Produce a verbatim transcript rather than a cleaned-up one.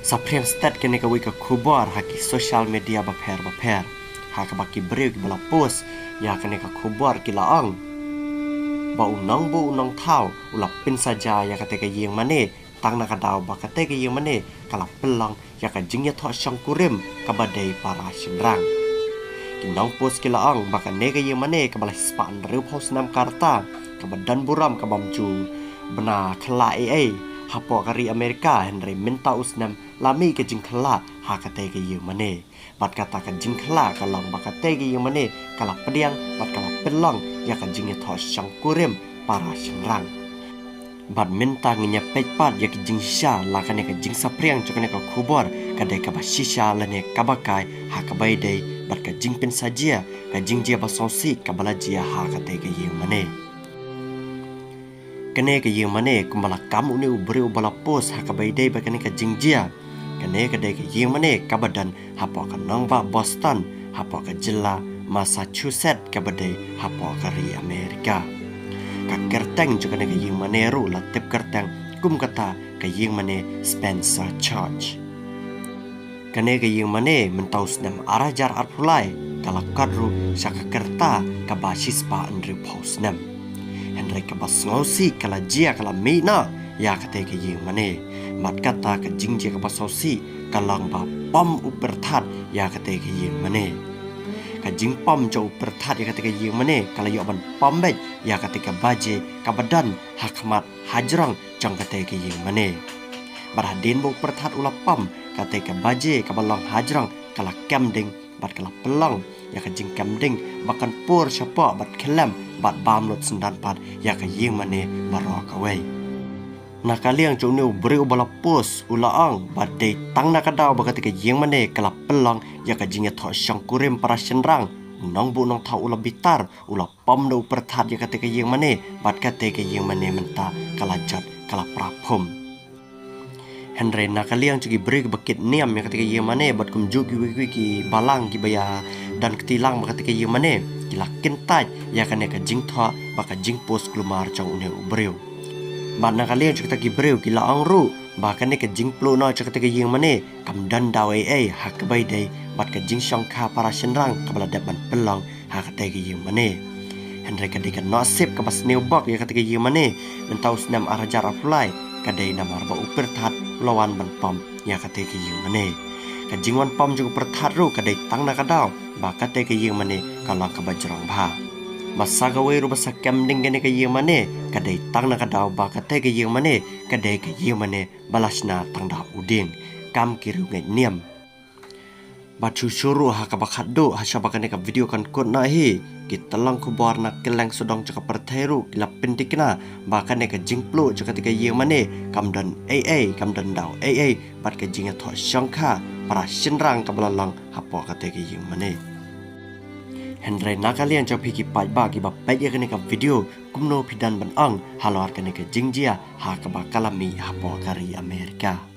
Saphriang stet kane kawei ka khubor ha ki social media bapher bapher, ha kaba ki briew kiba la post ïa kane ka khubor ki la ong ba u nongbuh u nongthaw u la pynsaja ïa kata ka ïing mane, tang na ka daw ba kata ka ïing mane ka la pynlong ïa ka jingïathoh shongkurim kaba dei para shynrang. Ki nongpost ki la ong ba kane ka ïing mane kaba la shispah hynriewphew snem ka rta, kaba don burom ka bym ju bna khyllah ei ei hapoh ka ri Amerika, hynrei mynta u snem la mih ka jingkhyllah ha kata ka ïing mane. Bad kata ka jingkhyllah ka long ba kata ka ïing mane ka la pdiang bad ka la pynlong ïa ka jingïathoh shongkurim para shynrang. Bad mynta ngin ïa peit pat ïa ka jingshisha, la kane ka jingsaphriang jong kane ka khubor ka dei kaba shisha lane kaba kai ha kaba ïadei bad ka jingpynsaja, ka jingjia ba sngewsih kaba la jia ha kata ka ïing mane. Kane ka ïing mane kumba la kam une u briew uba la post ha kaba ïadei bad kane ka jingjia, kane ka dei ka ïing mane kaba don hapoh ka nongbah Boston, hapoh ka jylla Massachusetts kaba dei hapoh ka ri Amerika. Ka kyrteng jong kane ka ïing mane ruh la tip kyrteng kum kata ka ïing mane Spencer Church. Kane ka ïing mane mynta u snem ar hajar arphew lai ka la kot ruh sha ka rta kaba shispah hynriewphew snem. Hynrei kaba sngewsih ka la jia, ka la mih noh ïa kata ka ïing mane. Bad kata ka jingjia kaba sngewsih ka long ba pom u pyrthat ïa kata ka ïing mane. Ka jingpom jong u pyrthat ïa kata ka ïing mane ka la ïoh ban pom beit ïa kata ka baje kaba don ha khmat hajrong jong kata ka ïing mane. Bad hadien ba u pyrthat u la pom, kata ka baje kaba long hajrong ka la kem ding bad ka la pynlong ïa ka jingkem ding ba kan pur shapoh bad khyllem bad bam lut syndon pat ïa ka ïing mane baroh kawei. Na ka liang jong une u briew uba la post u la ong ba dei tang na ka daw ba kata ka ïing mane ka la pynlong ïa ka jingïathoh shongkurim para shynrang, u nongbuh nongthaw u la bitar, u la pom da u pyrthat ïa kata ka ïing mane bad kata ka ïing mane mynta ka la jot, ka la pra phum. Hynrei na ka liang jong ki briew kiba kit niam ïa kata ka ïing mane bad kumjuh kiwei kiwei ki balang kiba ïa don kti lang bad kata ka ïing mane, ki la kyntait ïa kane ka jingthoh bad ka jingpost kulmar jong une u briew. Bad na ka liang jong kita ki briew ki la ong ruh ba kane ka jingpluh noh jong kata ka ïing mane kam don daw ei ei ha kaba ïadei bad ka jingshongkha para shynrang kaba la dep ban pynlong ha kata ka ïing mane. Hynrei ka dei ka nusip kaba sniew bok ïa kata ka ïing mane mynta u snem ar hajar arphew lai, ka dei namar ba u pyrthat u la wan ban pom ïa kata ka ïing mane. Ka jingwan pom jong u pyrthat ruh ka dei tang na ka daw ba kata ka ïing mane ka long kaba jrong bha. Bad sa kawei ruh ba sa kem ding kane ka ïing mane ka dei tang na ka daw ba kata ka ïing mane ka dei ka ïing mane ba la shna tang da u dieng, kam ki riewngeit niam. Bad shuh shuh ruh ha kaba khatduh, ha shaba kane ka video kan kut noh hi, ki tyllong khubor na kylleng sawdong jong ka pyrthei ruh ki la pynthikna ba kane ka jingpluh jong kata ka ïing mane kam don ei ei, kam don daw ei ei bad ka jingïathoh shongkha para shynrang kaba la long hapoh kata ka ïing mane. Hynrei na ka liang jong phi ki paidbah kiba peit ïa kane ka video, kumno phi don ban ong halor kane ka jingjia ha kaba ka la mih hapoh ka ri Amerika?